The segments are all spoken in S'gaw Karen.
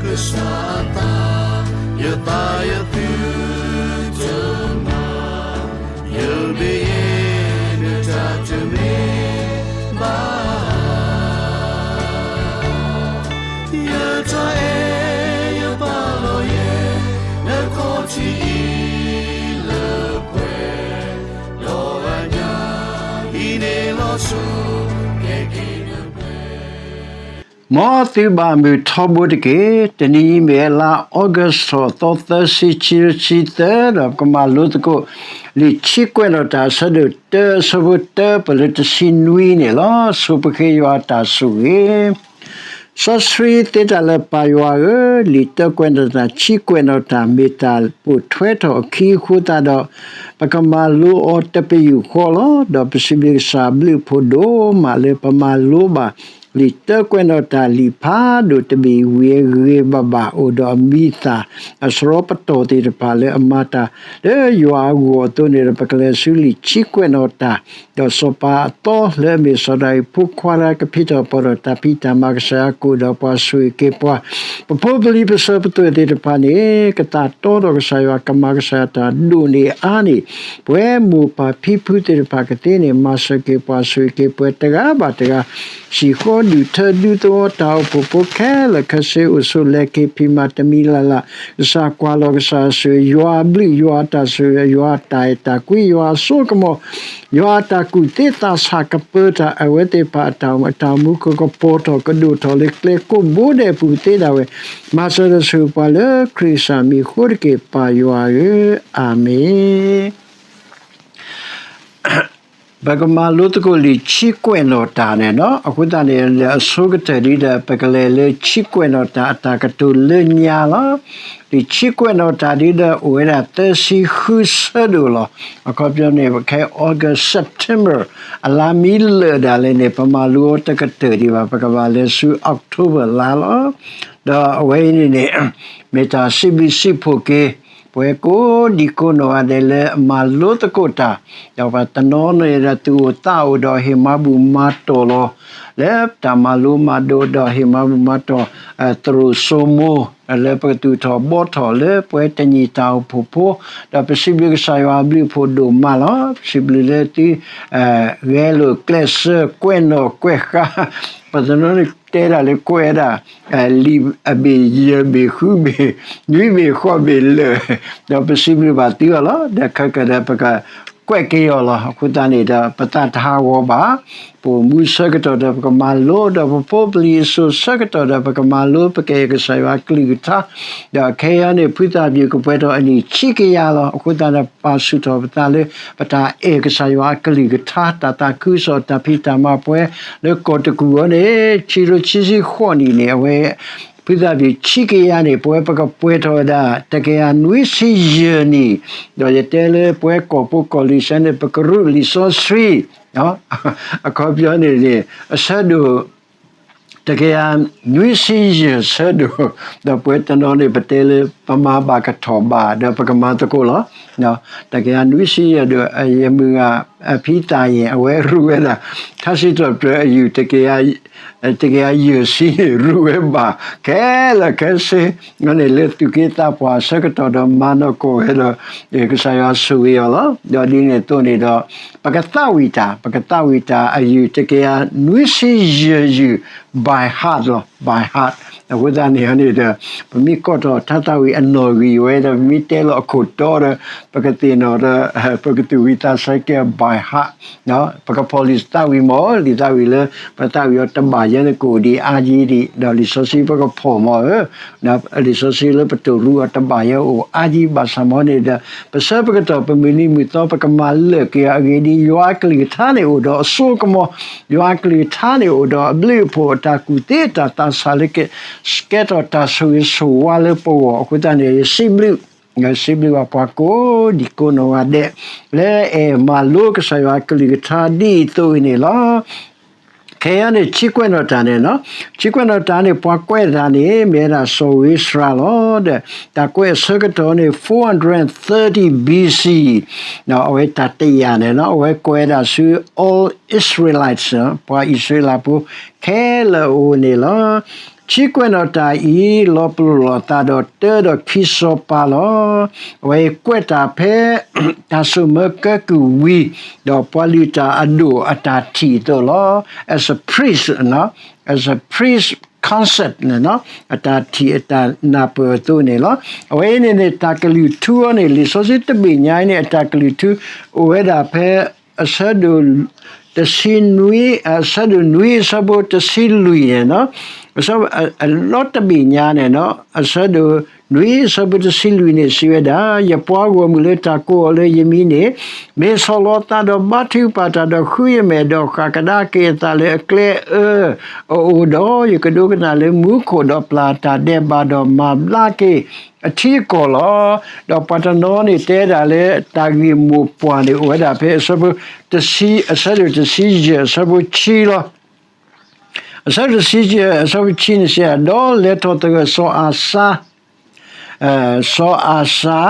ကစၢ်အသး, ယသးယသုတမၤ, ယမ့ၢ်ယဲနတၢ်တမ့ၢ် ဘၣ်, ယတၢ်အဲၣ်ယပာ်လီၤယဲ နခီၣ်ထံးအံၤလၢပှဲၤ, ဒီးအညၣ်အံၤန့ၣ်လီၤဆီ ကဲက့ၤနပှဲၤ. မ်သုဘၣ်မုာ်ထီဘိတက့ၢ်. တနံၤအံၤမ့ၢ်ဝဲလါအီကူးထီၣ်သီသၢဆံ ခံဆံသၢ ဒီးပကမၤလိသကိး လံာ်ဆံကွဲးနီၣ်တၢ်အဆၢဒိၣ်တၢ အဆၢဖိတၢပလၢတဆံနွံန့ၣ်လီၤ. ဆိပဃ့ယွၤအတၢ်ဆိၣ်ဂ့ၤ စီဆှံသ့တၢ်လၢပၢ်ယွၤဧၢ, လံာ်တၢကွဲးနီၣ်တၢ် ဆံကွဲးနီၣ်တၢ် မ့ၢ်တၢ်ပိာ်ထွဲထီၣ်အခံအဃိသတးဒီး ပကမၤလိအီၤတပယူာ်ဃီလီၤ. ဒီးပစံးဘျုးကစၢ်အဘျုးအဖှိၣ်ဒိၣ်မးလၢပမၤလိဘၣ် လံာ်တၢကွဲးနီၣ်တၢ်လံာ်ဖးဒိၣ်တဘ့ၣ်ဝံၤအဂ့ၤဂ့ၤဘၣ်ဘၣ် အိၣ်ဒီးအမံၤအသၣ် အစရီပတီၢ်သ့ၣ်တဖၣ်လၢအမၤတၢ်လၢယွၤအဂီၢ်အသိးန့ၣ်ဒီး ပကလဲၤဆူလံာ်ဆံကွဲးနီၣ်တၢ် ဒီးစီၤပၤအသီလၢအမ့ၢ်စီၤဒၤဝံးအဖိခွါတဂၤ ကဖံးထီၣ်ပီၣ်ထီၣ်တၢ်ဖံးတၢ်မၤကစၢ်ယွၤကအိၣ်ဒီးပှၤဆိၣ်ဂ့ၤက့ၤပှၤ, ပဖိပလံၤပဆၢပသွဲၣ်သ့ၣ်တဖၣ်န့ၣ် ကသးတီဒီးကစၢ်ယွၤ ကမၤကစၢ်ယွၤတၢ်ဒိၣ်န့ၢ်အါန့ၢ် ပဝဲမိၢ်ပၢ်ဖံဖုသ့ၣ်တဖၣ်ကသ့န့ၣ် မၤစၢၤက့ၤပှၤဆိၣ်ဂ့ၤက့ၤပှၤတဂၤဘၣ်တဂၤ, ဟံၣ်ဃီဒုၣ်ထၢဒူသဝီတၢ်အိၣ်ဖှိၣ်ဖိခဲလၢာ်ခဲဆ့ အိၣ်ဆိးလဲၤက့ၤဖံးမၤတမံၤလၢ်လၢ်, ကစၢ်ကွၢ်လီၤ ကစၢ်ဆိၣ်ဂ့ၤ ယွၤအဘျုး ယွၤအတၢ်ဆိၣ်ဂ့ၤ ယွၤအတၢ်အဲၣ်တၢ်ကွံ ယွၤအစိကမီၤ ယွၤအတၢ်ကူၣ်သ့သးဆးကပၢတၢ် အဝဲသ့ၣ်တဖၣ်အတၢ်အိၣ်မူ အတၢ်အိၣ်မူကကပီၤထီၣ်ကဒိၣ်ထီၣ်လၢကျဲကိးဘိဒဲးအပူၤကသ့ဒၣ်ဝဲ, မၤစၢၤဒီးဆိၣ်ဂ့ၤပှၤလၢခရံာ်ကစၢ်မံၤအဃိတက့ၢ် ပၢ်ယွၤဧၢ, အၤမ့ၣ်. ပကမၤလိသကိးလံာ်ဆံကွဲးနီၣ်တၢ်န့ၣ်လီၤ. အဃိသတးန့ၣ် အဆိကတၢၢ်ဒ်ဒီး ပကလဲၤလၢဆံကွဲးနီၣ်တၢ်အတၢ်ကတိၤလၢညါလီၤ. လံာ်ဆံကွဲးနီၣ်တၢ်ဒ်ဒီး အိၣ်ဝဲဒၣ်သၢဆံဃုဆၢဒိၣ်လီၤ. အခီပညီန့ၣ် ဖဲ August September အလါမံလၢာ်ဒၣ်လဲာ်န့ၣ် ပမၤလိအီၤတကတၢၢ်ဒံးဘၣ်, ပကဘၣ်လဲၤဆူ October လါလီၤ. ဒီးအဝဲအံၤန့ၣ်န့ၣ် မ့ၢ်တၢ်စံးဘျုးစံးဖှိၣ်က့ၤ ပဝဲကိးဒံကိးနီၢ်ဂၤဒဲးလၢအမၤလိသကိးတၢ်, ဒီးပှၤတနီၤန့ၣ်ဒီး သူၣ်အိၣ်သးအိၣ်ဒီးဟ့ၣ်မၤဘူၣ်မၤတီၢ်လီၤ, လၢတၢ်မၤလိမၤဒိးဒီးဟ့ၣ်မၤဘူၣ်မၤတီၢ် သရိာ်စိမိၤ လၢပကသူၣ်ထီၣ်ဘှီထီၣ်လၢပဝဲတနံၤတၢ်အိၣ်ဖှိၣ်ဖိ, ဒီးပစံးဘျုးကစၢ်ယွၤအဘျုးအဖှိၣ်ဒိၣ်မးလီၤ. ပစံးဘျုးလၢသု ဂဲၤလိာ်ကျဲးစၢးကွဲးနီၣ်ကွဲးဃါ, ပှၤတနီၤန့ၣ်တဲဒၣ်လၢကွဲးဒၣ် လံာ်အဘ့ၣ်ယဲၢ်ဘ့ၣ်ဃုဘ့ၣ် နွံဘ့ၣ်ဃိးဘ့ၣ်လၢာ်, ဒီးပစံးဘျုးဘၣ်သုအီၤလီၤ. ဒီးခဲကနံၣ်ဒီး ပကကွဲးက့ၤအီၤလီၤ. အဃိသတးန့ၣ်ဒီး ပသးတဟးဂီၤဘၣ်, ပအိၣ်မူဆၢကတီၢ်ဒီးပကမၤလိ, ဒီးပဖိပလံၤအစိၤဆၢကတီၢ်ဒီးပကမၤလိ, ပကအဲၣ်ကစၢ်ယွၤအကလုၢ်ကထါ, ဒီးခဲအံၤန့ၣ် ဖုသၣ်ဘျုးကပှဲၤထီၣ်အနံၣ်ခံကယၤလီၤ. အဃိသတးဒီး ပာ်ဆူၣ်ထီၣ်ပသးလၢ ပတၢ်အဲၣ်ကစၢ်ယွၤအကလုၢ်ကထါ, တၢ်သးခုကစီၣ်တၢ်ဖံးတၢ်မၤပှဲၤ လၢကီၢ်တကူၣ်အံၤန့ၣ် ခံကထိခံဆံဃိးနံၣ်န့ၣ် အဝဲ ဖုသၣ်ဘျုးခံကယၤန့ၣ် ပဝဲပကပှဲၤထီၣ်ဝဲဒၣ် တကယၤနွံဆံယဲၢ်နံၣ်, ဒီးယတဲလၢပဝဲကီၢ်ဖိကီၢ်လံၤစ့ၢ်န့ၣ် ပကရူၢ်လံာ်စီဆှံ အခီပညီန့ၣ်န့ၣ် အဆၢဒိၣ် တကယၤနွံဆံယဲၢ်ဆၢဒိၣ်, ဒီးပဝဲတနီၤန့ၣ် ပတဲလၢပမၤဘၣ်ကထီၣ်ဘၣ် ဒီးပကမၤသကိးလီၤ. တကယၤနွံဆံယဲၢ်ဒိၣ် ယမုၢ်ဂၤ အဖံသးယဲၢ် အဝဲရူၢ်ဝဲဒၣ် ထါစံးထီၣ်ပတြၢၤအယုၢ် တကယၤယဲၢ်ဆံန့ၣ် ရူၢ်ဝဲဘၣ် ခဲလၢာ်ခဲဆ့န့ၣ် လၢသူၣ်က့သးပှၢ်ဆၢကတီၢ်ဒီးမၤနီၢ်ကီၢ်ဝဲဒီး ကစၢ်ယွၤဆိၣ်ဂ့ၤအီၤလီၤ. ဒီးဒ်န့ၣ်အသိးန့ၣ်ဒီး ပကသးဝံၣ်တၢ် ပကသးဝံၣ်တၢ်အယုၢ် တကယၤနွံဆံယဲၢ်ယုၢ် by heart လီၤ by heart. အဃိသတးန့ၣ်န့ၣ်ဒီး ပမ့ၢ်ကိးထီၣ်ထါသးဝံၣ်အနီၣ်ဂံၢ်ဝဲဒီး ပမ့ၢ်တဲလီၤအခိၣ်တီဒီး ပကသ့ၣ်နီၣ်ဒီး ပကသူၣ်ဝံၣ်သးဆၢက့ၤ by heart ပကဖီၣ်လံာ်သးဝံၣ်မ့ၢ် လံာ်သးဝံၣ်လၢ ပသးဝံၣ်အီၤတဘၣ်ယဲန့ၣ် ကအိၣ်ဒံးအါယံၤဒံး ဒီးလံာ်စီဆှံပကဖီၣ်မ့ၢ်ဧၢ, လံာ်စီဆှံလၢပတိၢ်ရူးအီၤတဘၣ်ယဲအိၣ်အါယံၤဘၣ်ဆၣ်မ့ၢ်န့ၣ်ဒီး ပဆၢပကတီၢ်ပမုၢ်နံၤမုၢ်သီ ပကမၤလၢာ်က့ၤအီၤအဂ့ၢ်ဒ်အံၤ ယွၤအကလုၢ်ကထါန့ၣ်အိၣ်ဒီးအစိကမီၤ, ယွၤအကလုၢ်ကထါန့ၣ်အိၣ်ဒီးအဘျုးအဖှိၣ် အတၢ်ကူၣ်သ့တၢ်သးဆးလၢ ကကဲထီၣ်တၢ်ဆိၣ်ဂ့ၤဆိၣ်ဝါလၢပဂီၢ် အဃိသတးန့ၣ် ယစံးဘျုး ယစံးဘျုးဘၣ်ပှၤကိးဒံကိးနီၢ်ဂၤဒဲး လၢအဲၣ်မၤလိကစၢ်ယွၤအကလုၢ်ကထါဒ်အံၤအသိးအံၤန့ၣ်လီၤ. ခဲအံၤန့ၣ် ဆံကွဲးနီၣ်တၢ်န့ၣ်လီၤ. ဆံကွဲးနီၣ်တၢ်န့ၣ် ပှၤကွဲးတၢ်န့ၣ် မ့ၢ်ဝဲဒၣ်စီၤဧ့စြၤလီၤ. ဒီးတၢ်ကွဲးအဆၢကတီၢ်န့ၣ် four hundred thirty B C အဝဲတၢ်တယာ်န့ၣ်လီၤ. အဝဲကွဲးဒၣ်ဆူ all Israelites ပှၤအံၣ်စရ့လးဖိခဲလၢာ်အအိၣ်န့ၣ်လီၤ. ဆံးကွဲးနီၣ်တၢ်အံၤ လီၤပလိာ်လိာ်သးဒီးတၢဒီးခံစီၤပၤလီၤ. အဝဲအံၤကွဲးတၢ်ဖဲ တၢ်ဆိၣ်မၢကၢကုၢ်ဝံၤ ဒီးပှၤလုၢ်တၢ်အဒိၣ်အတၢ်ထံၣ်အသိးလီၤ. As a priest, as a priest concert န့ၣ် အတၢ်ထံၣ်အတၢ်နၢ်ပၢၢ်အသိးန့ၣ်လီၤ. အဝဲအံၤန့ၣ်န့ၣ် တၢ်ကလုၢ်ထူအီၤန့ၣ် လံာ်စီဆှံတဘ့ၣ်ညါအံၤန့ၣ် အတၢ်ကလုၢ်ထူ အိၣ်ဝဲဒၣ်ဖဲ အဆၢဒိၣ် တဆံနွံ, အဆၢဒိၣ်နွံအဆၢဖိတဆံလွံၢ်န့ၣ် အလီၤတဘ့ၣ်ညါန့ၣ် အဆၢဒိၣ်နွံအဆၢဖိတဆံလွံၢ်န့ၣ် စံးဝဲဒၣ်, ယပှၤဂီၢ်မုၢ်လၢတၢ်ကိးအီၤလၢယမံၤန့ၣ် မ့ၢ်ဆီၣ်လီၤသးဒီးဘါထုကဖၣ်တၢ်ဒီးဃုယမဲာ်ဒီးဃၣ်ကဒါက့ၤအသးလၢအကျဲအၢအအိၣ်ဒီး ယကဒိကနၣ်လၢမူခိၣ်ဒီးပျၢ်တၢ်ဒဲးဘးဒီးမၤဘျါက့ၤအထံအကီၢ်လီၤ. ဒီးပှၤတနီၤန့ၣ်တဲဒၣ်လၢတၢ်ဂ့ၢ်မိၢ်ပှၢ်န့ၣ် အိၣ်ဝဲဒၣ်ဖဲအဆၢဖိတဆံ, အဆၢဒိၣ်တဆံယဲၢ်အဆၢဖိဆံလီၤ. အဆၢဒိၣ်တဆံယဲၢ်အဆၢဖိဆံန့ၣ်စံး, ဒီးလဲၤထီၣ်သဂၢၢ်စီၤအၤစါ စီၤအၤစါ,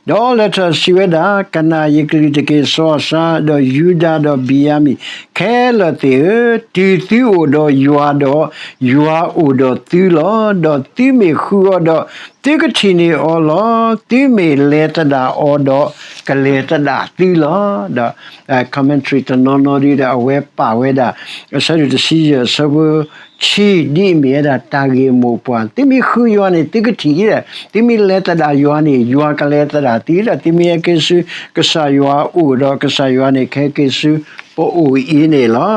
ဒီးလဲၤထီၣ်စံးဝဲဒၣ်, ကနၣ်ယကလုၢ်တက့ၢ် စီၤအၤစါ, ဒီးယူဒၤဒီးဘ့ၣ်ယၤမံၣ်ခဲလၢာ်သ့ၣ်ဧၢ, တုၤသုအိၣ်ဒီးယွၤဒီး ယွၤအိၣ်ဒီးသုလီၤ. ဒီးသုမ့ၢ်ဃုအီၤဒီး သုကထံၣ်န့ၢ်အီၤလီၤ. သုမ့ၢ်လဲၤသဒၣ်အီၤဒီး ကလဲၤသဒၣ်သုလီၤ. ဒီး commentary တနီၤနီၤဒီး အဝဲပာ်ဝဲဒၣ် အဆၢဒိၣ်တဆံယဲၢ်အဆၢဖိဆံ ဒ်အမ့ၢ်ဝဲဒၣ်တၢ်ဂ့ၢ်မိၢ်ပှၢ်, သုမ့ၢ်ဃုယွၤန့ၣ် သုကထံၣ်ဒီး, သုမ့ၢ်လဲၤသဒၣ်ယွၤန့ၣ် ယွၤကလဲၤသဒၣ်သုဒီး, သုမ့ၢ်ဟဲက့ၤဆူကစၢ်ယွၤအအိၣ်ဒီး ကစၢ်ယွၤန့ၣ်ကဟဲက့ၤဆူပအိၣ်အံၤန့ၣ်လီၤ.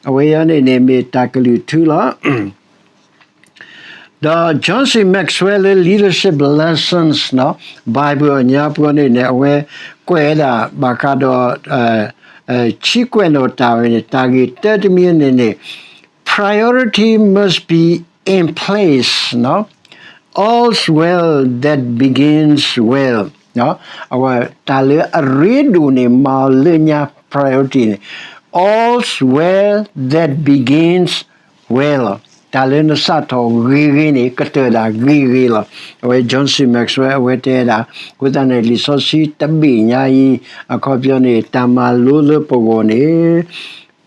အဝဲအံၤန့ၣ်န့ၣ်မ့ၢ်တၢ်ကလုၢ်ထူလီၤ. ဒီး John C Maxwell လၢ Leadership Lessons န့ၣ် Bible အညါပှၤန့ၣ်န့ၣ် အဝဲကွဲးဝဲဒၣ်ဘၣ်ဃးဒီး ဆံးကွဲးနီၣ်တၢ်ဝဲန့ၣ် တၢ်ဂ့ၢ်တၢတမံၤန့ၣ်န့ၣ် priority must be in place, all's well that begins well. အဝဲတၢ်လၢအရ့ဒိၣ်န့ၣ် မၤအီၤလၢညါ priority န့ၣ် all's well that begins well လီၤ. တၢ်လၢနစးထီၣ်ဂ့ၤဂ့ၤန့ၣ် ကတၢၢ်ဒၣ်ဂ့ၤဂ့ၤလီၤ. အဝဲ John C Maxwell အဝဲတဲဒၣ်, အဃိသတးန့ၣ် လံာ်စီဆှံတဘ့ၣ်ညါအံၤ အခီပညီန့ၣ် တၢ်မၤလိလၢပဂီၢ်န့ၣ်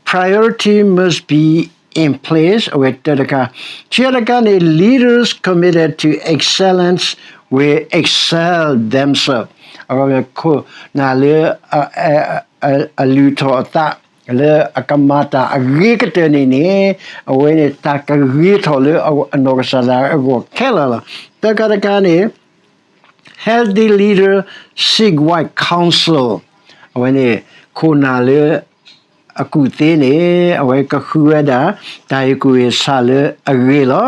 priority must be in place အဝဲတၢတခါ, ခံတခါန့ၣ် leaders committed to excellence will excel themselves အဝဲခိၣ်နၢ်လၢ အလုၢ်ထီၣ်အသး လၢအကမၤတၢ်အဂ့ၤကတၢၢ်န့ၣ်န့ၣ် အဝဲန့ၣ်တၢ်ကဂ့ၤထီၣ်လၢအနီၢ်ကစၢ်ဒၣ်အဂီၢ်ခဲလၢာ်လီၤ. သၢခါတခါန့ၣ် healthy leader seek wise counsel အဝဲန့ၣ် ခိၣ်နၢ်လၢအကူၣ်သ့န့ၣ် အဝဲကဃုဝဲဒၣ် တၢ်ဟ့ၣ်ကူၣ်ဟ့ၣ်ဆးလၢအဂ့ၤလီၤ.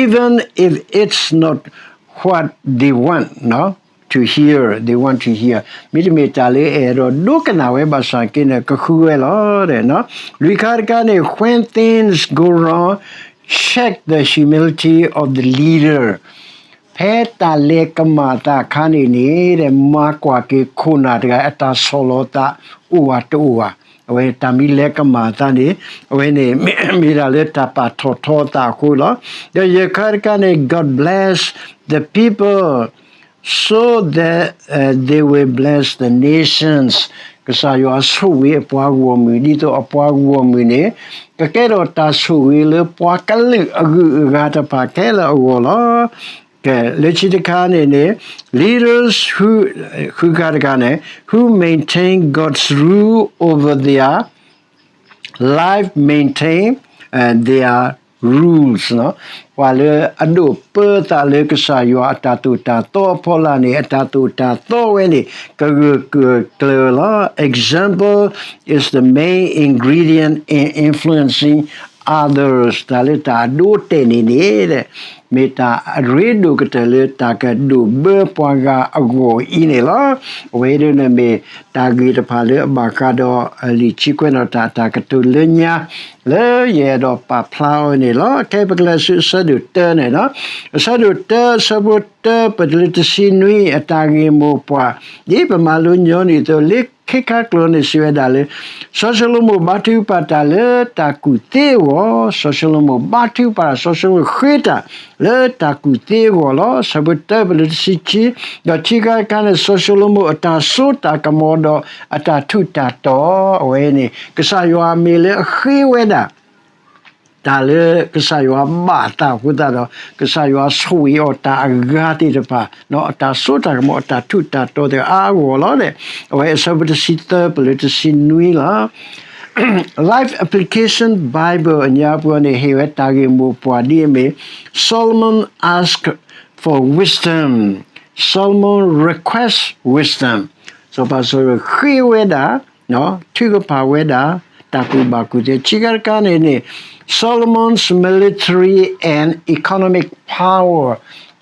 Even if it's not what they want to hear, they want to hear မ့တမ့ၢ်တၢ်လၢအအဲၣ်ဒိးဒိကနၣ်ဝဲဘၣ်ဆၣ်က့န့ၣ် ကဃုဝဲလီၤ. လွံၢ်ခါတခါန့ၣ် when things go wrong, check the humility of the leader ဖဲတၢ်လဲၤကမၣ်သးအခါန့ၣ်န့ၣ် မၤကွၢ်က့ၤခိၣ်နၢ်တဂၤအတၢ်ဆီၣ်လီၤသးအိၣ်ဧါတအိၣ်ဧါ. အဝဲတၢ်မ့ၢ်လဲၤကမၣ်သးန့ၣ် အဝဲန့ၣ် မ့ၢ်ဒၣ်လၢတၢ်ပာ်ထီၣ်ထီအသးအဃိလီၤ. ဒီးယဲၢ်ခါတခါန့ၣ် God bless the people so that they will bless the nations ကစၢ်ယွၤဆိၣ်ဂ့ၤအပှၤဂီၢ်မုၢ် ဒ်သိးအပှၤဂီၢ်မုၢ်န့ၣ် ကကဲထီၣ်တၢ်ဆိၣ်ဂ့ၤလၢပှၤကလုာ်အဂုၤအဂၤတဖၣ်ခဲလၢာ်အဂီၢ်လီၤ. ကဲ လၢခံတခါန့ၣ်န့ၣ် leaders who ဃုခါတခါန့ၣ် who maintain God's rule over their life maintain their rules ပှၤလၢအဒိးပၢသးလၢကစၢ်ယွၤအတၢ်သိၣ်တၢ်သီအဖီလာ်န့ၣ် အတၢ်သိၣ်တၢ်သီဝဲန့ၣ် ကဂၢၢ်ကကျၢၤလီၤ. Example is the main ingredient in influencing others တၢ်လၢတၢ်အဒိအတဲာ်န့ၣ်န့ၣ် မ့ၢ်တၢ်အရ့ဒိၣ်ကတၢၢ်လၢတၢ်ကဒိၣ်ဘၢပှၤဂၤအဂီၢ်အံၤန့ၣ်လီၤ. အဝဲဒၣ်န့ၣ်မ့ၢ်တၢ်ဂ့ၢ်တဖၣ်လၢအဘၣ်ဃးဒီးလံာ်ဆံးကွဲးနီၣ်တၢ်အတၢ်ကတိၤလၢညါ လၢယအဲၣ်ဒိးပာ်ဖျါအီၤန့ၣ်လီၤ. ခဲအံၤပကလဲၤဆူအဆၢဒိၣ်တၢန့ၣ်လီၤ. အဆၢဒိၣ်တၢ အဆၢဖိတၢ ပတုၤလၢတဆံနွံ အတၢ်ဂ့ၢ်မိၢ်ပှၢ် ဒ်ပမၤလိညီနုၢ်အသိး လၢခံခါကျိၤန့ၣ်စံးဝဲဒၣ်လၢ စီၤၡလိၤမိၣ်ဘါထုကဖၣ်တၢ်လၢတၢ်ကူၣ်သ့အဂီၢ်, စီၤၡလိၤမိၣ်ဘါထုကဖၣ်, စီၤၡလိၤမိၣ်ဃ့တၢ်လၢတၢ်ကူၣ်သ့အဂီၢ်လီၤ. အဆၢဖိတၢ ပတုၤလၢတဆံခံ, ဒီးခံခါတခါန့ၣ် စီၤၡလိၤမိၣ်အတၢ်စိတၢ်ကမီၤဒီးအတၢ်ထူးတၢ်တီၤ အဝဲန့ၣ် ကစၢ်ယွၤမ့ၢ်လၢအဃ့ဝဲဒၣ် တၢ်လၢကစၢ်ယွၤဘၣ်အသးအဃိသတးဒီး ကစၢ်ယွၤဆိၣ်ဂ့ၤအီၤတၢ်အဂၤသ့ၣ်တဖၣ်, အတၢ်စိတၢ်ကမီၤ အတၢ်ထူးတၢ်တီၤသ့ၣ်တဖၣ်အါအါဂီၢ်ဂီၢ်လီၤ. အဝဲအဆၢဖိတဆံသၢ ပလၢတဆံနွံလီၤ. Life Application Bible အညါပူၤန့ၣ် ဟ့ၣ်ဝဲတၢ်ဂ့ၢ်မိၢ်ပှၢ်ဒ်အမ့ၢ် Solomon asked for wisdom, Solomon request wisdom. စီၤပၤစီၤၡလိၤမိၣ်ဃ့ဝဲဒၣ် ထုကဖၣ်ဝဲဒၣ် တၢ်ကူၣ်ဘၣ်ကူၣ်သ့ ခံခါတခါန့ၣ်န့ၣ် Solomon's military and economic power,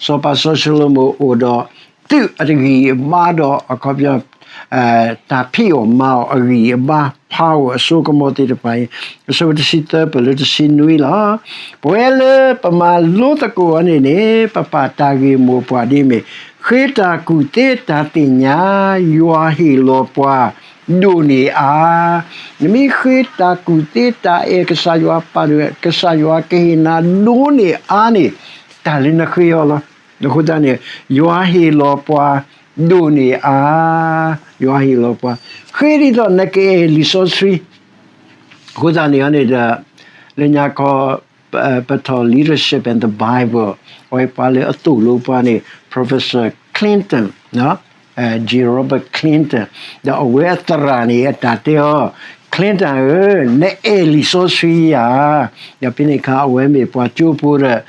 စီၤပၤစီၤၡလိၤမိၣ်အိၣ်ဒီး သုးအဂံၢ်အဘါဒီး အခီပညီ တၢ်ဖံးအီၣ်မၤအီၣ်အဂံၢ်အဘါ power အစိကမီၤသ့ၣ်တဖၣ်အံၤ အဆၢဖိတဆံသၢ ပလၢတဆံနွံလီၤ. ပဝဲလၢပမၤလိသကိးအီၤန့ၣ်န့ၣ် ပပာ်တၢ်ဂ့ၢ်မိၢ်ပှၢ်ဒ်အမ့ၢ် ဃ့တၢ်ကူၣ်သ့တၢ်သ့ၣ်ညါ ယွၤဟ့ၣ်လီၤပှၤ ဒိၣ်န့ၢ်အါ. နမ့ၢ်ဃ့တၢ်ကူၣ်သ့တၢ်အဲၣ်ကစၢ်ယွၤ ပာ်ဒိၣ်ကစၢ်ယွၤကဟ့ၣ်နၤဒိၣ်န့ၢ်အါန့ၣ် တၢ်လၢနဃ့အီၤလီၤ. အဃိသတးန့ၣ် ယွၤဟ့ၣ်လီၤပှၤ ဒိၣ်န့ၢ်အါ, ယွၤဟ့ၣ်လီၤပှၤ ဃ့ဒ်သိးနကအဲၣ်လံာ်စီဆှံ အဃိသတးန့ၣ်န့ၣ်ဒီး လၢညါခီ ပထီၣ် Leadership and the Bible အဝဲပှၤလၢအသိၣ်လိပှၤန့ၣ် Professor Clinton, J Robert Clinton, ဒီးအဝဲအသရၣ်န့ၣ် အတၢ်တဲအီၤ Clinton ဧၢ, နအဲၣ်လံာ်စီဆှံဧါ. ဒီးဖဲန့ၣ်အခါ အဝဲမ့ၢ်ပှၤကၠိဖိဒီး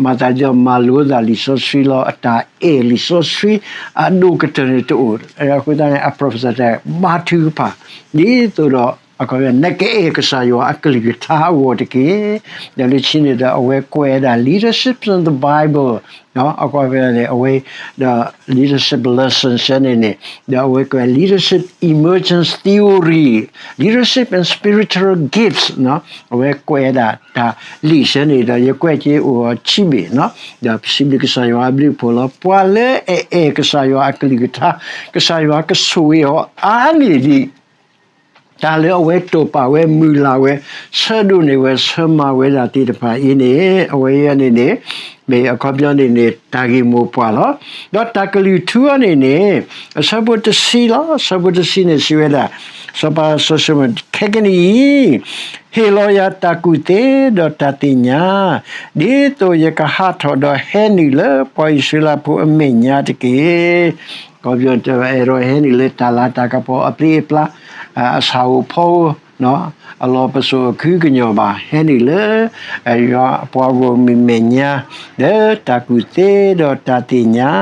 မၤသးဒ်သိးမၤလိသးလံာ်စီဆှံလီၤ. အတၢ်အဲၣ်လံာ်စီဆှံအဒိၣ်ကတၢၢ်န့ၣ်တအိၣ်. အဃိသတးန့ၣ် အ professor တဲ ဘါထုကဖၣ် ဒ်သိးဒီး အခီပညီ နကအဲၣ်ကစၢ်ယွၤအကလုၢ်ကထါအဂီၢ်တက့ၢ်. ဒီးလၢခံန့ၣ်ဒီး အဝဲကွဲးဝဲဒၣ် Leadership in the Bible, အခီပညီန့ၣ် အဝဲဒီး leadership lessons န့ၣ်န့ၣ် ဒီးအဝဲကွဲး leadership emergence theory, leadership and spiritual gifts, အဝဲကွဲးဝဲဒၣ်တၢ်လံာ်ဆၢန့ၣ်ဒီး ယကွဲးက့ၤအိၣ်အီၤခံဘ့ၣ်, ဒီးပစံးဘျုးကစၢ်ယွၤအဘျုးအဖှိၣ်လီၤ. ပှၤလၢအအဲၣ်ကစၢ်ယွၤအကလုၢ်ကထါ ကစၢ်ယွၤကဆိၣ်ဂ့ၤအီၤအါန့ၢ်ဒံး တၢ်လၢအဝဲတိာ်ပာ်ဝဲ မုၢ်လၢ်ဝဲ ဆၢဒိးန့ၢ်ဝဲ ဆၢမၤဝဲဒၣ်သ့ၣ်တဖၣ်အံၤန့ၣ် အဝဲအံၤန့ၣ်န့ၣ် မ့ၢ်အခီပညီန့ၣ်န့ၣ် တၢ်ဂ့ၢ်မိၢ်ပှၢ်လီၤ. ဒီးတၢ်ကလုၢ်ထူအံၤန့ၣ်န့ၣ် အဆၢဖိတဆံလီၤ. အဆၢဖိတဆံန့ၣ် စံးဝဲဒၣ်, စီၤပၤစီၤၡလိၤမိၣ် ခဲကနံၣ်အံၤ ဟ့ၣ်လီၤယၤတၢ်ကူၣ်သ့ ဒီးတၢ်သ့ၣ်ညါ, ဒ်သိးယကဟးထီၣ်ဒီးဟဲနုာ်လၢပှၤအံၣ်စရ့လးဖိအမဲာ်ညါတက့ၢ်. ကီၢ်ပယီၤတဲဝဲအဲၣ်ဒိးဟဲနုာ်လၢတၢ်လၤတၢ်ကပီၤအပျ့အပျါ, အဆၣ်ဧိၤဖီဧိၤ, အလီၢ်ပစိာ်အခုကညီၤဘၣ်, ဟဲနုာ်လၢ ယွၤပှၤဂီၢ်မုၢ်မဲာ်ညါ, လၢတၢ်ကူၣ်သ့ဒီးတၢ်သ့ၣ်ညါ,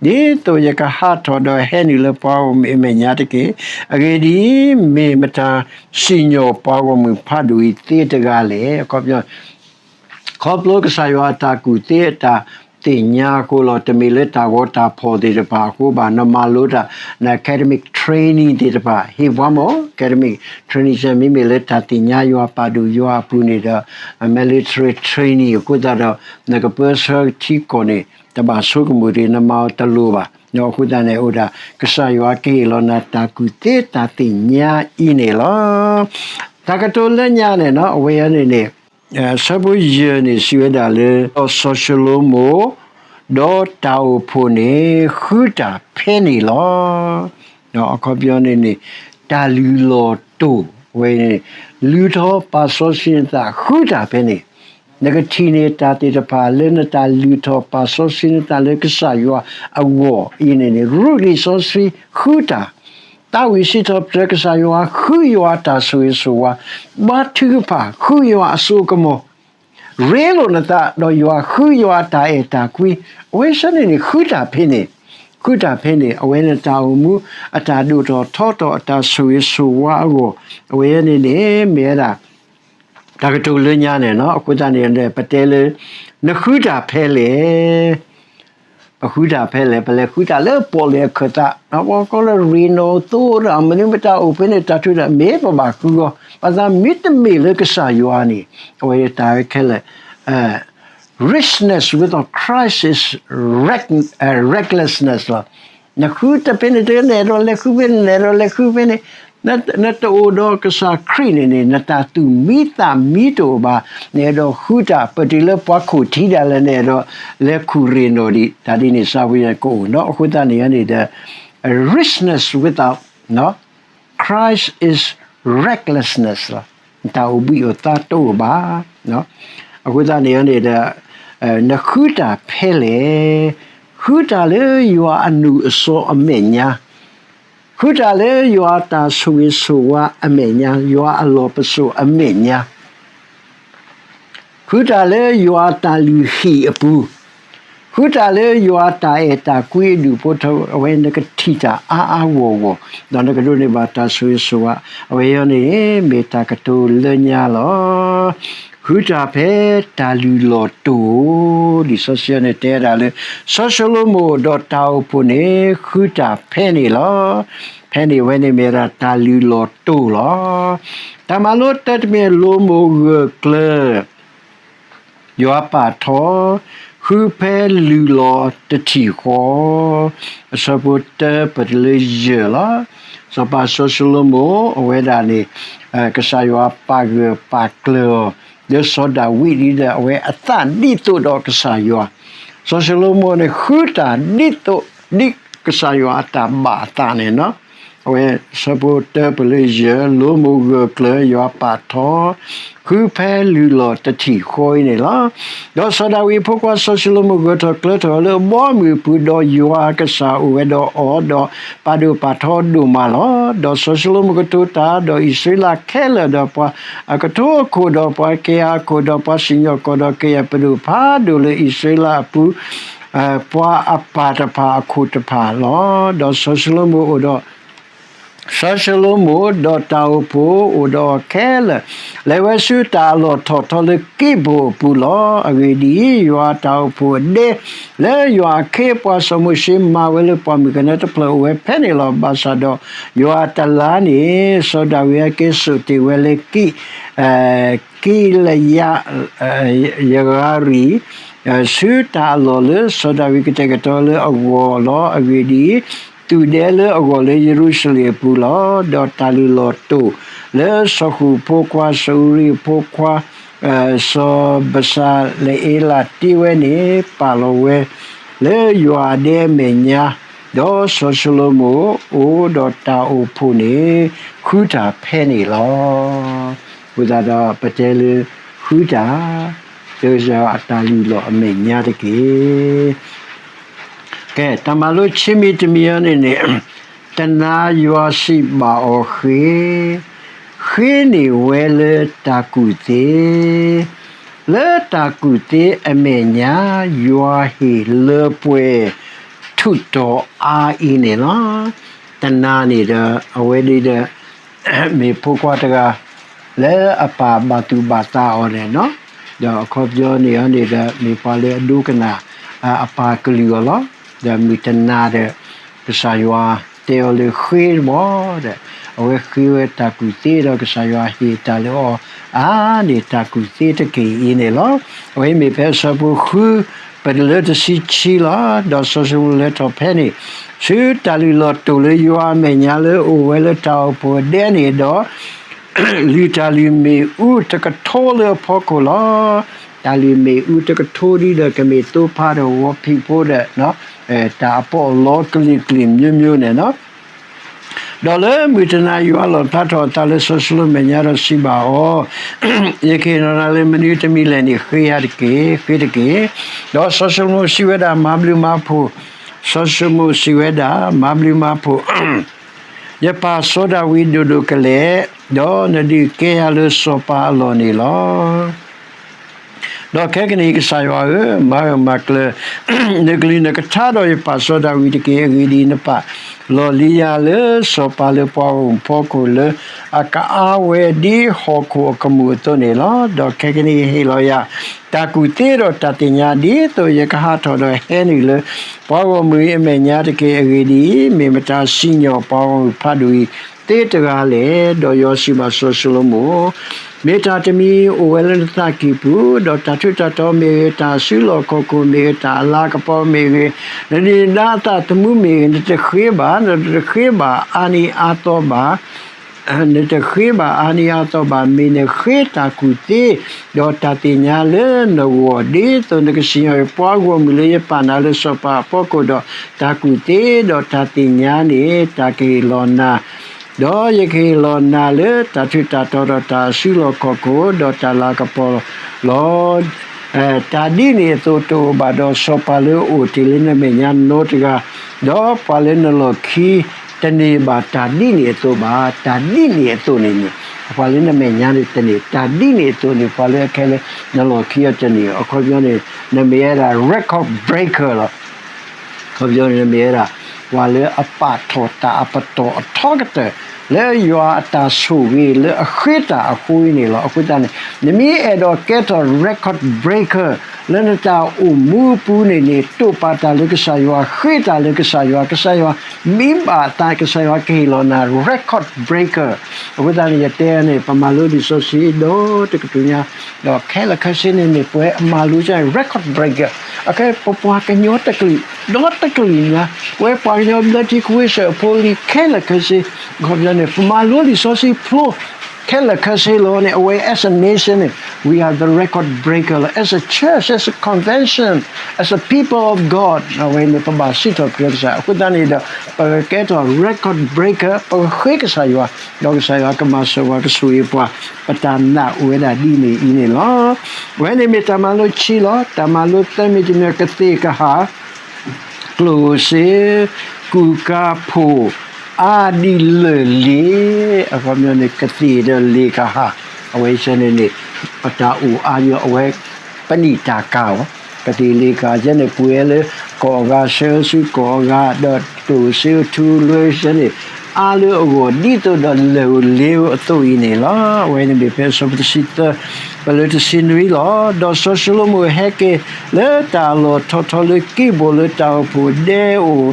ဒ်သိးယကဟးထီၣ်ဒီးဟဲနုာ်လၢပှၤဂီၢ်မုၢ်အမဲာ်ညါတက့ၢ်. အဂ့ၢ်ဒ်အံၤ, မ့ၢ်မတၤစံၣ်ညီၣ်ပှၤဂီၢ်မုၢ်ဖးဒိၣ်အံၤသ့တဂၤလဲၣ်. အခီပညီ ခီဖျိကစၢ်ယွၤအတၢ်ကူၣ်သ့အတၢ်သ့ၣ်ညါအဃိလီၤ. တမ့ၢ်လၢတၢ်ဂီၤတၢ်ဖီၣ်သ့ၣ်တဖၣ်အဃိဘၣ်. နမၤလိတၢ် န academic training သ့ၣ်တဖၣ် ဟ့ၣ်ပှၤမ့ၢ် academic training မ့မ့ၢ်လၢတၢ်သ့ၣ်ညါယွၤပာ်ဒိၣ်ယွၤအပူၤန့ၣ်ဒီး military training အဃိသတးဒီး နကပၢဆှၢထံကီၢ်န့ၣ် တဘၣ်ဆိကမိၣ်တဂ့ၤ နမၤအီၤတလိၤဘၣ်. အဃိသတးန့ၣ် အိၣ်ဒၣ် ကစၢ်ယွၤကဟ့ၣ်လီၤနၤတၢ်ကူၣ်သ့တၢ်သ့ၣ်ညါအံၤန့ၣ်လီၤ. တၢ်ကတိၤလၢညါန့ၣ် အဝဲအံၤန့ၣ်န့ၣ် ဆၢဖိယဲၢ်န့ၣ် စံးဝဲဒၣ်လၢ စီၤၡလိၤမိၣ် ဒီးတၢ်အိၣ်ဖှိၣ်န့ၣ် ဃုတၢ်ဖဲန့ၣ်လီၤ. အခီပညီန့ၣ်န့ၣ် တၢ်လုၢ်လီၢ်တိၢ်ဝဲန့ၣ် လုၢ်ထီၣ်ပာ်စီဆှံနသး ဃုတၢ်ဖဲန့ၣ် နကထံၣ်န့ၢ်တၢ်သ့ၣ်တဖၣ် လၢနတၢ်လုၢ်ထီၣ်ပာ်စီဆှံနသးလၢကစၢ်ယွၤအဂီၢ်အံၤန့ၣ်န့ၣ် ရူးလံာ်စီဆှံဃုတၢ်, သးဝံၣ်စံးထီၣ်ပတြၢၤကစၢ်ယွၤ ဃုယွၤအတၢ်ဆိၣ်ဂ့ၤဆိၣ်ဝါ, ဘါထုကဖၣ် ဃုယွၤအစိကမီၤ, ရ့လိာ်နသးဒီးယွၤ ဃုယွၤအတၢ်အဲၣ်တၢ်ကွံ, အဝဲဆၢန့ၣ်န့ၣ် ဃုတၢ်ဖဲန့ၣ်, ဃုတၢ်ဖဲန့ၣ် အဝဲန့ၣ်တၢ်အိၣ်မူ အတၢ်ဒိၣ်ထီၣ်ထီထီၣ် အတၢ်ဆိၣ်ဂ့ၤဆိၣ်ဝါအဂီၢ်, အဝဲန့ၣ်န့ၣ် မ့ၢ်ဝဲဒၣ် တၢ်ကတိၤလၢညါန့ၣ်လီၤ. အဃိသတးန့ၣ် ပတဲလၢ နဃုတၢ်ဖဲလဲၣ်. ပဃုတၢ်ဖဲလဲၣ်, ပလဲၤဃုတၢ်လၢပီၣ်လဲၣ်အခၢၣ်သး, ပှၤကိးလၢ ရ့လိာ်သိဒီး မနုၤမတၤအိၣ်ဖဲန့ၣ် တၢ်ထူးတၢ် မ့ၢ်ပဘၣ်ဃုအီၤ, ဘၣ်သးမ့တမ့ၢ်လၢကစၢ်ယွၤန့ၣ် အဝဲတၢ်ဝဲခဲလၢာ် Richness without Christ is recklessness လီၤ. နဃုတၢ်ဖဲန့ၣ် တနအဲၣ်ဒိးလဲၤဃုဖဲန့ၣ် နအဲၣ်ဒိးလဲၤဃုဖဲန့ၣ်, နတအိၣ်ဒီးကစၢ်ခရံာ်န့ၣ်န့ၣ် နတၢ်သူၣ်မံသးမံတအိၣ်ဘၣ်. နအဲၣ်ဒိးဃုတၢ် ပတုၤလၢပှၤခိၣ်ထံးဒၣ်လဲာ် နအဲၣ်ဒိးလဲၤခူၣ်ရ့ၣ်နီၣ်ဒံး တၢ်ဒ်န့ၣ် စၢ်ဝံယကအိၣ်နီၤ. အဃိသတးန့ၣ်န့ၣ်ဒီး richness without Christ is recklessness လီၤ. တၢ်အိၣ်ဘှံးအိၣ်သါတအိၣ်ဘၣ်. အဃိသတးန့ၣ်န့ၣ်ဒီး နဃုတၢ်ဖဲလဲၣ်. ဃုတၢ်လၢယွၤအနုာ်အစီအမဲာ်ညါ, ဃုတၢ်လၢယွၤအတၢ်ဆိၣ်ဂ့ၤဆိၣ်ဝါအမဲာ်ညါ, ယွၤအလီၢ်ပစိာ်အမဲာ်ညါ ဃုတၢ်လၢယွၤအတၢ်လုၢ်ဟံၣ်အပူၤ, ဃုတၢ်လၢယွၤအတၢ်အဲၣ်တၢ်ကွံအဒူၣ်ဖိထၢဖိ အဝဲနကထံၣ်တၢ်အါအါဂီၢ်ဂီၢ်, ဒီးနကဒိးန့ၢ်ဘၣ်တၢ်ဆိၣ်ဂ့ၤဆိၣ်ဝါ, အဝဲအံၤန့ၣ် မ့ၢ်တၢ်ကတိၤလၢညါလီၤ. ဃုတၢ်ဖဲတၢ်လုၢ်လီၢ်တိၢ်, ဒ်စီဆှံန့ၣ်တဲဒၣ်လၢ စီၤၡလိၤမိၣ်ဒီးတၢ်အိၣ်ဖှိၣ်န့ၣ် ဃုတၢ်ဖဲန့ၣ်လီၤ. ဖဲန့ၣ်ဝဲန့ၣ်မ့ၢ်ဒၣ်တၢ်လုၢ်လီၢ်တိၢ်လီၤ. တၢ်မၤလိတၢ်တမံၤ လိမိၣ်ဂၢၢ်ကျၢၤ ယွၤပာ်ထီၣ်, ဃုဖဲလုၢ်လီၢ်တထံၣ်ဃီ, အဆၢဖိတၢပတလၢယဲၢ်လီၤ. စီၤပၤစီၤၡလိၤမိၣ် အဝဲဒၣ်န့ၣ် ကစၢ်ယွၤပာ်ဂၢၢ်ပာ်ကျၢၤအီၤ, လၢစီၤဒၤဝံးဒ်ဒီး အဝဲအသးဒ်သိးဒီးကစၢ်ယွၤ, စီၤၡလိၤမိၣ်န့ၣ် ဃုတၢ်ဒ်သိး ဒ်ကစၢ်ယွၤအတၢ်ဘၣ်အသးန့ၣ်လီၤ. အဝဲဆၢဖိတၢပလၢယဲၢ်, လိမိၣ်ဂၢၢ်ကျၢၤ ယွၤပာ်ထီၣ်, ဃုဖဲလုၢ်လီၢ်တထံၣ်ဃီအံၤန့ၣ်လီၤ. ဒီးစီၤဒၤဝံးအဖိခွါစီၤၡလိၤမိၣ် ဂဲၤထီၣ်ကျဲထီၣ်လၢအဘီအမုၢ်အပူၤ, ဒီးယွၤအကစၢ်အိၣ်ဝဲဒီးအီၤ, ဒီးပာ်ဒိၣ်ပာ်ထီဒိၣ်မးလီၤ. ဒီးစီၤၡလိၤမိၣ်ကတိၤတၢ်, ဒီးအံၣ်စရ့လးခဲလၢာ်, ဒီးပှၤအကထိအခိၣ်, ဒီးပှၤကယၤအခိၣ်, ဒီးပှၤစံၣ်ညီၣ်ကွီၢ်, ဒီးကယဲၢ်ပဒိၣ်ဖးဒိၣ်လၢအံၣ်စရ့လးအပူၤ ပှၤအပၢ်တဖၣ်အခိၣ်တဖၣ်လီၤ. ဒီးစီၤၡလိၤမိၣ်အိၣ်ဒီး စီၤၡလိၤမိၣ်ဒီးတၢ်အိၣ်ဖှိၣ်အိၣ်ဒီးအီၤခဲလၢာ်, လဲၤဝဲဆူတၢ်အလီၢ်ထီၣ်ထီလၢကံးဘိၣ်အပူၤလီၤ. အဂ့ၢ်ဒ်အံၤ, ယွၤအတၢ်အိၣ်ဖှိၣ်အဒဲ လၢယွၤအခ့အပှၤစီၤမိၤၡ့မၤဝဲလၢပှၢ်မုၢ်ကနၢတဖျၢၣ်အိၣ်ဝဲဖဲန့ၣ်လီၤ. ဘၣ်ဆၣ်ဒီးယွၤတလါန့ၣ် စီၤဒၤဝံးဟဲက့ၤစိာ်တ့ၢ်ဝဲလၢကံး ကံးလယးယၤရံၣ် ဆူတၢ်အလီၢ်လၢစီၤဒၤဝံးကတဲာ်ကတီၤလၢအဂီၢ်လီၤ. အဂ့ၢ်ဒ်အံၤ, သူၣ်ဒဲလၢအဂီၢ်လၢယရူၤၡလ့ၣ်အပူၤလီၤ. ဒီးတၢ်လုၢ်လီၢ်တိၢ်လၢစီၤဃုာ်အဖိခွါ စီၤအူရံအဖိခွါ စီၤဘစၤလအ့လးတ့ဝဲန့ၣ် ပာ်လီၤဝဲလၢယွၤအဒဲအမဲာ်ညါ, ဒီးစီၤၡလိၤမိၣ်အိၣ်ဒီးတၢ်အိၣ်ဖှိၣ်န့ၣ် ဃုတၢ်ဖဲန့ၣ်လီၤ. အဃိသတးဒီးပတဲလၢ ဃုတၢ် လၢယွၤအတၢ်လုၢ်လီၢ်အမဲာ်ညါတက့ၢ်. ကဲ, တၢ်မၤလိဆံမံၤတမံၤအံၤန့ၣ်န့ၣ်, တနၤယွၤစံးဘၣ်အီၤဃ့, ဃ့န့ၢ်ဝဲလၢတၢ်ကူၣ်သ့, လၢတၢ်ကူၣ်သ့အမဲာ်ညါ ယွၤဟ့ၣ်လၢပှဲၤထူးတီၤအါအံၤန့ၣ်လီၤ. တနၤန့ၣ်ဒီး အဝဲဒ်ဒီး မ့ၢ်ဖိခွါတဂၤ လၢအပၢ်ဘၣ်သူၣ်ဘၣ်သးအီၤန့ၣ်လီၤ. ဒီးအခီပညီန့ၣ်န့ၣ်ဒီး မ့ၢ်ပှၤလၢအဒိကနၣ် အပၢ်ကလုၢ်အီၤလီၤ. ဒီးမုၢ်တနၤဒီး ကစၢ်ယွၤတဲအီၤလၢဃ့တဘီဒီး အဝဲဃ့ဝဲတၢ်ကူၣ်သ့ဒီး ကစၢ်ယွၤဟ့ၣ်တၢ်လၢအီၤ အါန့ၢ်တၢ်ကူၣ်သ့တက့ၢ်အံၤန့ၣ်လီၤ. အဝဲမ့ၢ်ဖဲအဆၢဖိဃု ပတုၤလၢတဆံခံလီၤ. ဒီးစီၤၡလိၤမိၣ်လဲၤထီၣ်ဖဲန့ၣ် ဆူတၢ်လုၢ်လီၢ်တိၢ်လၢယွၤအမဲာ်ညါလၢအိၣ်ဝဲလၢတၢ်အိၣ်ဖှိၣ်အဒဲန့ၣ်ဒီး လုၢ်တၢ်လုၢ်မ့ၣ်အူတကထိလၢအဖီခိၣ်လီၤ. တၢ်လုၢ်မ့ၣ်အူတကထိဒ်ဒီး ကမ့ၢ်သိဖါဒီးဝီဖံးဖိဒီး တၢ်အပီးအလီကလံၤကလံၤမိမိန့ၣ်လီၤ. ဒီးလၢမုၢ်တနၤယွၤလီၣ်ဖျါထီၣ်အသးလၢစီၤၡလိၤမိၣ်မဲာ်ညါဒီးစံးဘၣ်အီၤ, ယကဟ့ၣ်နီၣ်နၤလၢမနုၤတမံၤလဲၣ်န့ၣ် ဃ့ယၤတက့ၢ်, ဃ့တက့ၢ်. ဒီးစီၤၡလိၤမိၣ်စံးဝဲဒၣ်, မၤဘျုးမၤဖှိၣ်, စီၤၡလိၤမိၣ်စံးဝဲဒၣ်, မၤဘျုးမၤဖှိၣ် ယပၢ်စီၤဒၤဝံးဒိၣ်ဒိၣ်ကလဲာ်, ဒီးနဒုးကဲယၤလၢစီၤပၤအလီၢ်န့ၣ်လီၤ. ဒီးခဲကနံၣ်အံၤ ကစၢ်ယွၤဧၢ, မၤဂၢၢ်မၤကျၢၤ နကလုၢ်နကထါဒီးယပၢ်စီၤဒၤဝံးတက့ၢ်. အဂ့ၢ်ဒ်အံၤ, နပာ်လီၤလံယၤလၢစီၤပၤလၢပှၤဂီၢ်မုၢ်ဖီခိၣ်လၢ အကအါဝဲဒ်ဟီၣ်ခိၣ်အကမူၣ်အသိးန့ၣ်လီၤ. ဒီးခဲကနံၣ်အံၤ ဟ့ၣ်လီၤယၤ တၢ်ကူၣ်သ့ဒီးတၢ်သ့ၣ်ညါ ဒ်သိးယကဟးထီၣ်ဒီးဟဲနုာ်လၢ ပှၤဂီၢ်မုၢ်အံၤအမဲာ်ညါတက့ၢ်. အဂ့ၢ်ဒ်အံၤ, မ့ၢ်မတၤစံၣ်ညီၣ်ပှၤဂီၢ်မုၢ်ဖးဒိၣ်အံၤသ့တဂၤလဲၣ်. ဒီးယွၤစံးဘၣ်စီၤၡလိၤမိၣ်, မ့ၢ်တၢ်တမံၤအိၣ်ဝဲလၢနသးကံၢ်ပူၤ, ဒီးတၢ်ထူးတၢ်တီၤမ့ၢ်ဂ့ၤ, တၢ်စုလီၢ်ခီၣ်ခိၣ်မ့ၢ်ဂ့ၤ, တၢ်အလၤကပီၤမ့ၢ်ဂ့ၤ, နဒုၣ်နဒါအသးသမူမ့ၢ်ဂ့ၤ, နတဃ့ဘၣ်, နတဃ့ဘၣ်အါနံၤအါသီဘၣ်. နတဃ့ဘၣ်အါနံၤအါသီဘၣ်. မ့ၢ်နဃ့တၢ်ကူၣ်သ့ ဒီးတၢ်သ့ၣ်ညါလၢနဂီၢ် ဒ်သိးနကစံၣ်ညီၣ်ပှၤဂီၢ်မုၢ်လၢယပာ်နၤလၢစီၤပၤအဖီခိၣ်ဒီး တၢ်ကူၣ်သ့ဒီးတၢ်သ့ၣ်ညါန့ၣ် တၢ်ကဟ့ၣ်လီၤနၤ ဒီးယကဟ့ၣ်လီၤနၤလၢတၢ်ထူးတၢ်တီၤဒီးတၢ်စုလီၢ်ခီၣ်ခိၣ် ဒီးတၢ်လၤကပီၤလီၤ. တၢ်ဒ်န့ၣ်အသိးတအိၣ်ဘၣ်, ဒီးစီၤပၤလၢအအိၣ်တ့ၢ်လၢနမဲာ်ညါနီတဂၤ, ဒီးပှၤလၢနလီၢ်ခံတန့ၢ်ဘၣ်တၢ်ဒ်န့ၣ်အသိးဘၣ်. တၢ်ဒ်န့ၣ်အသိးန့ၣ်န့ၣ်, ပှၤလၢနမဲာ်ညါန့ၣ်တန့ၢ်, တၢ်ဒ်န့ၣ်အသိးန့ၣ် ပှၤလၢအခဲလၢနလီၢ်ခံအတန့ၢ်, အခီပညီန့ၣ် နမ့ၢ်ဝဲဒၣ် record breaker လီၤ. အခီပညီန့ၣ် နမ့ၢ်ဝဲဒၣ် ပှၤလၢအပာ်ထီၣ်တၢ်အပတီၢ်အထီကတၢၢ် လၢယွၤအတၢ်ဆိၣ်ဂ့ၤလၢအဃ့တၢ်အဃိအံၤန့ၣ်လီၤ. အဃိသတးန့ၣ် နမ့ၢ်အဲၣ်ဒိးကဲထီၣ် record breaker လၢနတၢ်အိၣ်မူအပူၤန့ၣ်န့ၣ် တိာ်ပာ်တၢ်လၢကစၢ်ယွၤ, ဃ့တၢ်လၢကစၢ်ယွၤ, ကစၢ်ယွၤမံဘၣ်အသး, ကစၢ်ယွၤကဟ့ၣ်လီၤနၤ record breaker. အဃိသတးန့ၣ် ယတဲန့ၣ် ပမၤလိလံာ်စီဆှံဒီတကတြူၢ်ညါ, ဒီးခဲလၢာ်ခဲဆ့န့ၣ်န့ၣ် ပဝဲအမၤလိ record breaker အခဲ ပပှၤကညီတကလုာ် ဒီတကလုာ်ညါ, ပဝဲပှၤကညီဘျၢထံခဝ့ၡၢၣ်အဖိအလံၤခဲလၢာ်ခဲဆ့, အခီပညီန့ၣ် ပမၤလိလံာ်စီဆှံဖျိ ခဲလၢာ်ခဲဆ့လီၤန့ၣ် အဝဲ as a nation န့ၣ် we are the record breaker လီၤ. As a church, as a convention, as a people of God အဝဲန့ၣ် ပဘၣ်စံးထီၣ်ပတြၢၤကစၢ်. အဃိသတးန့ၣ်ဒီး ပကကဲထီၣ် record breaker, ပကဃ့ကစၢ်ယွၤ, ဒီးကစၢ်ယွၤကမၤစၢၤပှၤ ကဆိၣ်ဂ့ၤပှၤ, ပတၢ်နာ်အိၣ်ဝဲဒၣ်ဒ်န့ၣ်အံၤန့ၣ်လီၤ. အဝဲန့ၣ်မ့ၢ်တၢ်မၤလိခံလီၤ. တၢ်မၤလိသၢမံၤတမံၤ ကသ့ၣ်ကဟၣ်, ကျိၣ်စ့, ကူၣ်ကၤဖှိၣ်, အါဒံးလၢၢ်လ့ၤ, အခီပညီန့ၣ် ကသ့ၣ်ဒီးလ့ၣ်ကဟၣ်, အဝဲဆဲန့ၣ်န့ၣ် ပတၢ်အိၣ်အါညီ အဝဲ ပနံၣ်တၢ်ကၤအီၤ, ကသ့ၣ်လ့ၣ်ကဟၣ်ဆဲန့ၣ် ပှဲၤလၢ ကီၢ်အဂၤ ဆှၢဆူကီၢ်အဂၤ, ဒီးကျိၣ်စ့ထူလွဲဆဲန့ၣ် အါလၢအဂီၢ် ဒ်သိးဒီးလၢၢ်ဧိၤလ့ၤဧိၤအသိးအံၤန့ၣ်လီၤ. အဝဲန့ၣ်မ့ၢ်ဖဲအဆၢဖိတဆံသၢ, ပလၢတဆံနွံလီၤ. ဒီးစီၤၡလိၤမိၣ်ဟဲက့ၤလၢတၢ်အလီၢ်ထီထီလၢကံးဘိၣ်လၢတၢ်အိၣ်ဖှိၣ်ဒဲအိၣ်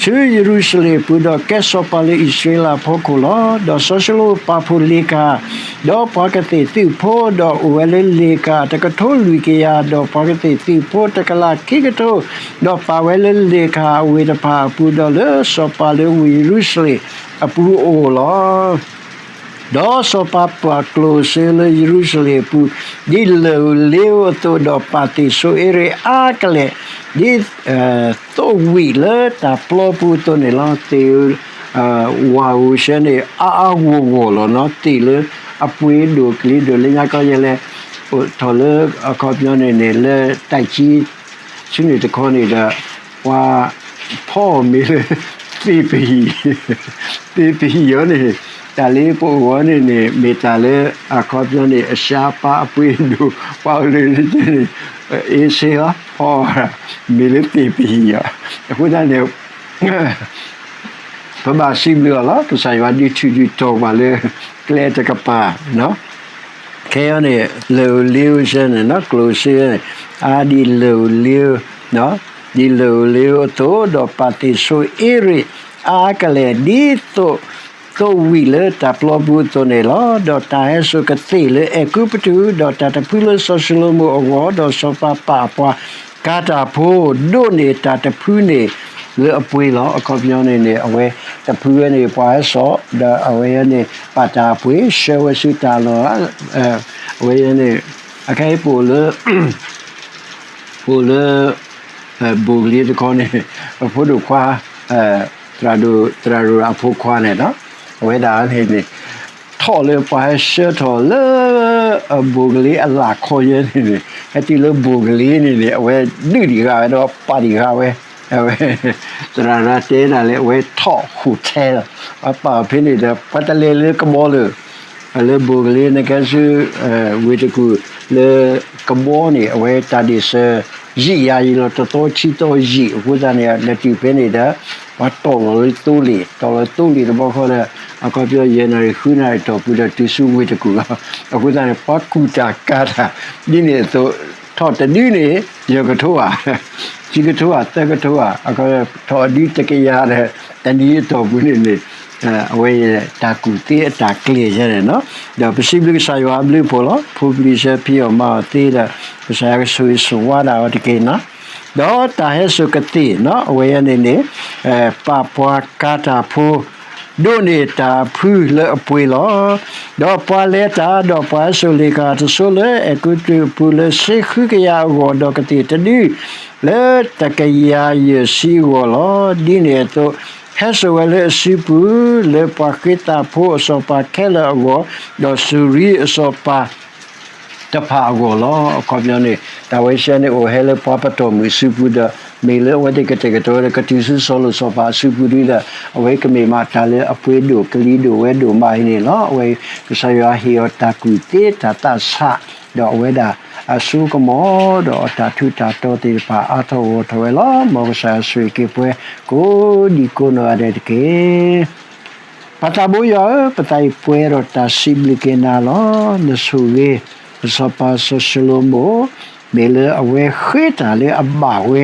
ဆူယရူၤၡလ့ၣ်အပူၤ, ဒီးကဲစီၤပၤလၢအံၣ်စရ့လးအဖီခိၣ်လီၤ. ဒီးစီၤၡလိၤမိၣ်ပာ်ဖှိၣ်လ့ၣ်ကဟၣ်, ဒီးပှၤကသ့ၣ်သုးဖိ, ဒီးအိၣ်ဝဲလၢလ့ၣ်ကဟၣ်တကထိလွံၢ်ကယၤ, ဒီးပှၤကသ့ၣ်သုးဖိတကလးခံကထိ, ဒီးပာ်ဝဲလၢလ့ၣ်ကဟၣ်အဝ့ၢ်တဖၣ်အပူၤ, ဒီးလၢစီၤပၤလၢဝ့ၢ်ယရူၤၡလ့ၣ်အပူၤအအိၣ်လီၤ. ဒီးစီၤပၤပာ်ကျိၣ်စ့လၢယရူၤၡလ့ၣ်အပူၤ, ဒ်လၢၢ်ဧိၤလ့ၤဧိၤအသိး, ဒီးပာ်သ့ၣ်ဆိအ့ရ့ၣ်အါကလဲာ်, ဒ် သိးဝံၣ်လၢတၢ်ပျီပူၤအသိးန့ၣ်လီၤ. သ့ၣ်ဧိၤ, ဝၣ်ဧိၤဆဲန့ၣ် အါအါဂီၢ်ဂီၢ်လီၤနီၤ. သ့ၣ်လၢအပှ့ၤဒိၣ်ကလံၤဒိၣ်လၢညါကီယဲလဲၣ်, အိၣ်ထီၣ်လၢအခီပညီန့ၣ်န့ၣ် လၢတၢ်ကံ ဆူန့ၣ်တခီန့ၣ်ဒီး ပှၤဖီမ့ၢ်လၢ သ့ၣ်ပဟံၣ်, သ့ၣ်ပဟံၣ်အီၤန့ၣ် တၢ်လၢပအိၣ်အီၤန့ၣ်န့ၣ် မ့ၢ်တၢ်လၢအခီပညီန့ၣ် အရှါပၤအပှ့ၤဒိၣ် ပှၤအိၣ်လၢန့ၣ် အ့ဆ့အီၤ ဖီအီၤ မ့ၢ်လၢသ့ၣ်ပဟံၣ်အီၤ. အဃိသတးန့ၣ် ပဘၣ်စံးဘျုးအီၤလီၤ. ကစၢ်ယွၤဒုးထူးဒုးတီၤပှၤလၢကျဲတကပၤ ခဲအံၤန့ၣ် လၢၢ်ဧိၤလ့ၤဧိၤဆဲန့ၣ် ကျိၣ်စ့န့ၣ် အါဒ်လၢၢ်ဧိၤလ့ၤဧိၤ, ဒ်လၢၢ်ဧိၤလ့ၤဧိၤအသိး, ဒီးပာ်သ့ၣ်ဆိအ့ရ့ၣ်အါကလဲာ် ဒ်သိး သိးဝံၣ်လၢတၢ်ပျီပူၤအသိးန့ၣ်လီၤ. ဒီးတၢ်ဟဲစိာ်ကသ့ၣ်လၢအဲၤကူပတူး, ဒီးတၢ်တဖုလၢစီၤၡလိၤမိၣ်အဂီၢ်, ဒီးစီၤပၤပာ်အပှၤကၤတၢ်ဖိ ဒိးန့ၢ်တၢ်တဖုန့ၣ်လၢအပှ့ၤလီၤ. အခီပညီန့ၣ်န့ၣ် အဝဲတဖုဝဲန့ၣ် ပှၤဟဲစိာ်, ဒီးအဝဲန့ၣ် ပာ်တၢ်အပှ့ၤ ဆှၢဝဲဆူတၢ်လီၢ်, အဝဲန့ၣ် အခဲအံၤပအိၣ်လၢ ပအိၣ်လၢ ဘိၣ်ကလံၤတခီန့ၣ် ပဖိဒိၣ်ခွါ သရၣ်ဒိၣ် သရၣ်ဒိၣ်အဖိခွါန့ၣ် အဝဲဒၣ်န့ၣ်န့ၣ် ထီၣ်လၢပှၤဟဲဆှၢထီၣ်လၢ ဘိၣ်ကလံၤအလၣ်ခီယဲန့ၣ်န့ၣ် ဟဲတုၤလၢဘိၣ်ကလံၤန့ၣ်န့ၣ် အဝဲဒုးဒံးဂၤဝဲဒီးပာ်ဒံးဂၤဝဲ အဝဲ သရၣ်ရၤတဲဒၣ်လၢအဝဲထီၣ် hotel ပှၤပာ်ဖဲန့ၣ်ဒီး ပှၤတလဲၤလၢကဘီလၢ လၢဘိၣ်ကလံၤန့ၣ် ကဲဆူ ဝ့ၢ်တကူၣ်လၢကဘီန့ၣ် အဝဲတၢ်ဒ့ၣ်စၢၤ ယံာ်ယၤယံာ်လီၤ တသီဆံသီယံာ် အဃိသတးန့ၣ် လဲၤတုၤဖဲန့ၣ်ဒီး ပှၤတီၢ်လီၤလၢသိလ့ၣ် တီၢ်လီၤသိလ့ၣ်တဘျီဃီဒီး အခီပညီယဲၢ်နၣ်ရံၣ်ဃုနၣ်ရံၣ်တီၢ်ပူၤဒီးတုၤဆူဝ့ၢ်တကူၣ်လီၤ. အဃိသတးန့ၣ် ပှၤကူၣ်တၢ်ကၤတၢ် ဒ်န့ၣ်အသိး ထီၣ်တဒုန့ၣ် ယဲၢ်ကထိဧါ ခံကထိဧါ သၢကထိဧါ အခီပညီ ထီၣ်အဒုတကယၤဒီး တနံၤအတီၢ်ပူၤန့ၣ်န့ၣ် အဝဲတၢ်ကူၣ်သ့အတၢ်ကျဲၤယဲန့ၣ်နီၤ ဒီးပစံးဘျုးကစၢ်ယွၤအဘျုးအဖှိၣ်လီၤ. ဖိပလံၤဆၢဖံးအီၣ်မၤအီၣ်သ့ဒီး ကစၢ်ယွၤကဆိၣ်ဂ့ၤဆိၣ်ဝါဒၣ်အီၤတက့ၢ်နီၤ. ဒီးတၢ်ဟဲစိာ်ကသ့ၣ်နီၤ အဝဲန့ၣ်န့ၣ် ပာ်ပှၤကၤတၢ်ဖိ ဒိးန့ၢ်တၢ်ဖုလၢအပှ့ၤလီၤ. ဒီးပှၤလဲၤတၢ် ဒီးပှၤဟဲစိာ်လ့ၣ်ကဟၣ်တစိၤလၢအဲၤကူပတူးအပူၤလၢစ့ဃုကယၤအဂီၢ် ဒီးကသ့ၣ်တဒု လၢတကယၤယဲၢ်ဆံအဂီၢ်လီၤ. ဒ်န့ၣ်အသိး ဟဲစိာ်ဝဲလၢအစုပူၤ လၢပှၤဃ့တၢ်ဖိအစီၤပၤခဲလၢာ်အဂီၢ်, ဒီးစူၤရံအစီၤပၤတဖၣ်အဂီၢ်လီၤ. အခီပညီန့ၣ် တၢ်ဝဲဆဲန့ၣ်အိၣ်ဟဲလၢပှၤပတီၢ်မုၢ်အစုပူၤဒီး မ့ၢ်လၢအဝဲသ့ၣ်ကတဲာ်ကတီၤဝဲဒီး ကတုၤဆူစီၤလိာ်စီၤပၤအစုပူၤဒ်ဒီး အဝဲကမ့ၢ်မးတၢ်လၢအပှ့ၤဒိၣ်ကလံၤဒိၣ်ဝဲဒိၣ်မးအံၤန့ၣ်လီၤ. အဝဲ ကစၢ်ယွၤဟ့ၣ်အီၤတၢ်ကူၣ်သ့တၢ်သးဆး, ဒီးအဝဲဒၣ်အစိကမီၤ ဒီးအတၢ်ထူးတၢ်တီၤသ့ၣ်တဖၣ်အါထီၣ်ဂီၢ်ထီၣ်ဝဲလီၤ. မ်ကစၢ်ယွၤဆိၣ်ဂ့ၤက့ၤပှၤ ကိးဒံကိးနီၢ်ဂၤဒဲးတက့ၢ်. ပၢ်သးဘိယွၤဧၢ, ပသးအံၤပှဲၤဒီးတၢ်စံးဘျုးက့ၤနၤလီၤ. နဆိၣ်ဂ့ၤ ပစီၤပၤစီၤၡလိၤမိၣ် မ့ၢ်လၢအဝဲဃ့တၢ်လၢအဘၣ်ဝဲ,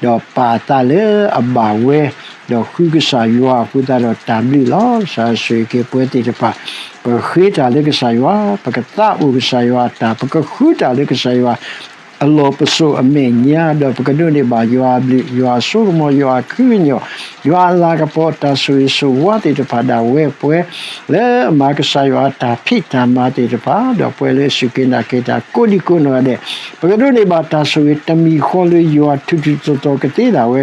ဒီးပာ်အသးလၢအဘၣ်ဝဲ, ဒီးဃုကစၢ်ယွၤအဃိသတးဒီးတၢ်ဘျုးလီၤ. ကစၢ်ယွၤဆိၣ်ဂ့ၤက့ၤပှၤသ့ၣ်တဖၣ် ပဃ့တၢ်လၢကစၢ်ယွၤ, ပကသးအိၣ်ကစၢ်ယွၤအတၢ်, ပကဃုတၢ်လၢကစၢ်ယွၤ အလီၢ်ပစိာ်အမဲာ်ညါ, ဒီးပကဒိးန့ၢ်ဘၣ်ယွၤအဘျုး, ယွၤအစိကမီၤ, ယွၤအခုကညီၢ်, ယွၤအလၤကပီၤအတၢ်ဆိၣ်ဂ့ၤဆိၣ်ဝါသ့ၣ်တဖၣ်ဒၣ်ဝဲပှဲၤ, လၢအမၤကစၢ်ယွၤအတၢ်ဖံးတၢ်မၤသ့ၣ်တဖၣ်, ဒီးပှဲၤလၢအစူၢ်က့ၤနာ်က့ၤတၢ်ကိးဒံကိးနီၢ်ဂၤဒဲး, ပကဒိးန့ၢ်ဘၣ်တၢ်ဆိၣ်ဂ့ၤတမံၤဃီလၢယွၤထူးထူးတီၤတီၤကသ့ဒၣ်ဝဲ,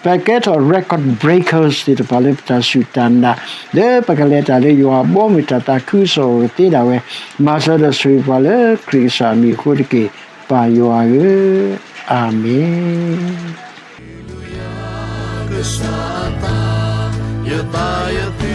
ပကဲထီၣ် record breakers သ့ၣ်တဖၣ်လၢပတၢ်စူၢ်တၢ်နာ်, လၢပကလဲၤတၢ်လၢယွၤအဘီအမုၢ်တၢ်သးခုကစီၣ်ကသ့ဒၣ်ဝဲ, မၤစၢၤဒီးဆိၣ်ဂ့ၤပှၤလၢခရံာ်ကစၢ်အမံၤအဃိတက့ၢ်, ပၢ်ယွၤဧၢ, အၤမ့ၣ်.